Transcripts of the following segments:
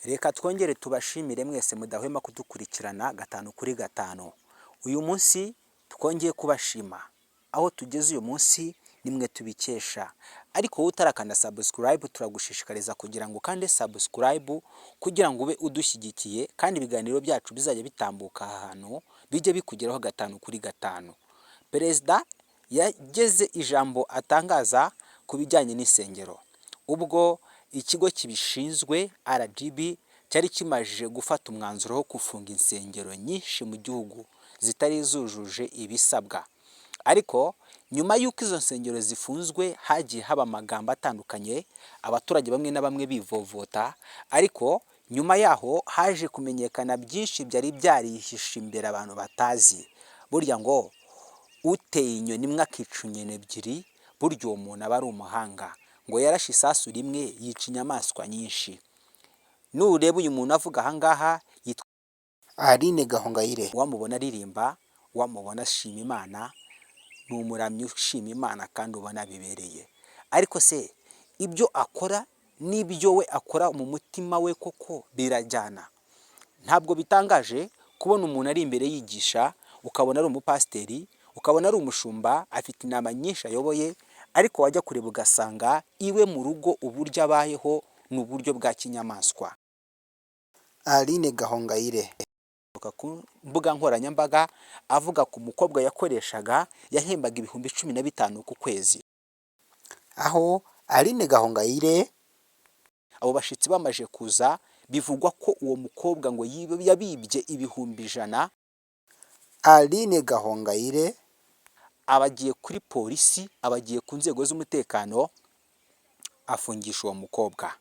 Reka twongere tubashimire mwese mudahwema kudukurikirana gatanu kuri gatanu. Uyu munsi twongeye kubashima. Aho tugeze uyu munsi nimwe tubikesha. Ariko wowe utarakanda subscribe, turagushishikariza kugira ngo ukande subscribe kugira ngo ube udushyigikiye, kandi ibiganiro byacu bizajya bitambuka aha hantu bijye bikugeraho gatanu kuri gatanu. Perezida yageze ijambo atangaza ku bijyanye n'insengero. Ubwo ikigo kibishinzwe RGB cyari kimajije gufata umwanzuro wo gufunga insengero nyinshi mu gihugu zitari zujuje ibisabwa. Ariko nyuma y'uko izo nsengero zifunzwe, hagiye haba amagambo atandukanye, abaturage bamwe na bamwe bivovota, ariko nyuma yaho haje kumenyekana byinshi byari byarihishe imbere abantu batazi. Burya ngo uteye inyoni imwe akica inyoni ebyiri, burya uwo muntu aba ari umuhanga. Ngo yarashe isasu rimwe yica inyamaswa nyinshi. Nureba uyu muntu avuga aha ngaha yitwa Aline Gahongayire. Wamubona aririmba, wamubona ashima Imana, ni umuramyi ushima Imana kandi ubona bibereye. Ariko se ibyo akora n'ibyo we akora mu mutima we koko birajyana? Ntabwo bitangaje kubona umuntu ari imbere yigisha, ukabona ari umupasiteri, ukabona ari umushumba, afite inama nyinshi ayoboye, ariko wajya kureba ugasanga iwe mu rugo uburyo abayeho ni uburyo bwa kinyamaswa. Aline Gahongayire. Ku mbuga nkoranyambaga avuga ku mukobwa yakoreshaga, yahembaga 15,000 ku kwezi. Aho Aline Gahongayire Abo bashyitsi bamaze kuza, bivugwa ko uwo mukobwa ngo yabibye 100,000. Aline Gahongayire Abagiye kuri polisi, abagiye ku nzego z'umutekano, afungisha uwo mukobwa.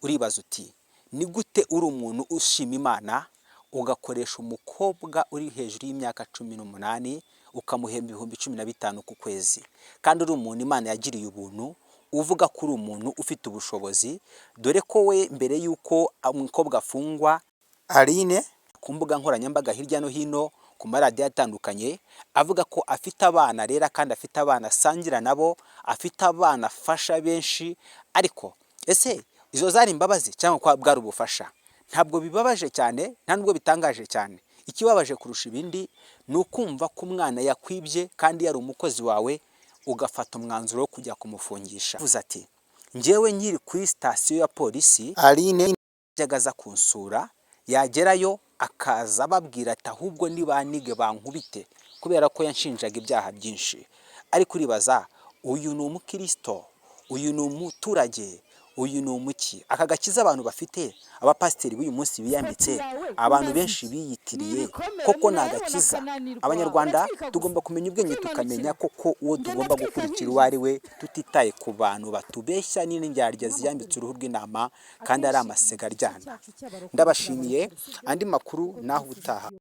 Uribaza uti: "Ni gute uri umuntu ushima Imana ugakoresha umukobwa uri hejuru y'imyaka 18, ukamuhemba 15,000 ku kwezi, kandi uri umuntu Imana yagiriye ubuntu, uvuga ko uri umuntu ufite ubushobozi?" Dore ko we mbere y'uko umukobwa afungwa, Aline ku mbuga nkoranyambaga hirya no hino, ku maradiyo atandukanye, avuga ko afite abana rera, kandi afite abana asangira nabo, afite abana afasha benshi? Ariko ese izo zari imbabazi cyangwa bwari ubufasha? Ntabwo bibabaje cyane, nta nubwo bitangaje cyane. Ikibabaje kurusha ibindi ni ukumva ko umwana yakwibye kandi yari umukozi wawe, ugafata umwanzuro wo kujya kumufungisha. Avuze ati: "Njyewe nkiri kuri sitasiyo ya polisi, Aline yajyaga aza kunsura, yagerayo akaza ababwira ati ahubwo nibanige bankubite, kubera ko yanshinjaga ibyaha byinshi." Ariko uribaza: uyu ni umukirisito, uyu ni umuturage, uyu ni umuki? Aka gakiza abantu bafite, abapasiteri b'uyu munsi biyambitse, abantu benshi biyitiriye, koko ni agakiza? Abanyarwanda tugomba kumenya ubwenge, tukamenya koko uwo tugomba gukurikira uwo ari we, tutitaye ku bantu batubeshya n'indyarya ziyambitse uruhu rw'intama kandi ari amasega aryana. Ndabashimiye. Andi makuru naho ubutaha.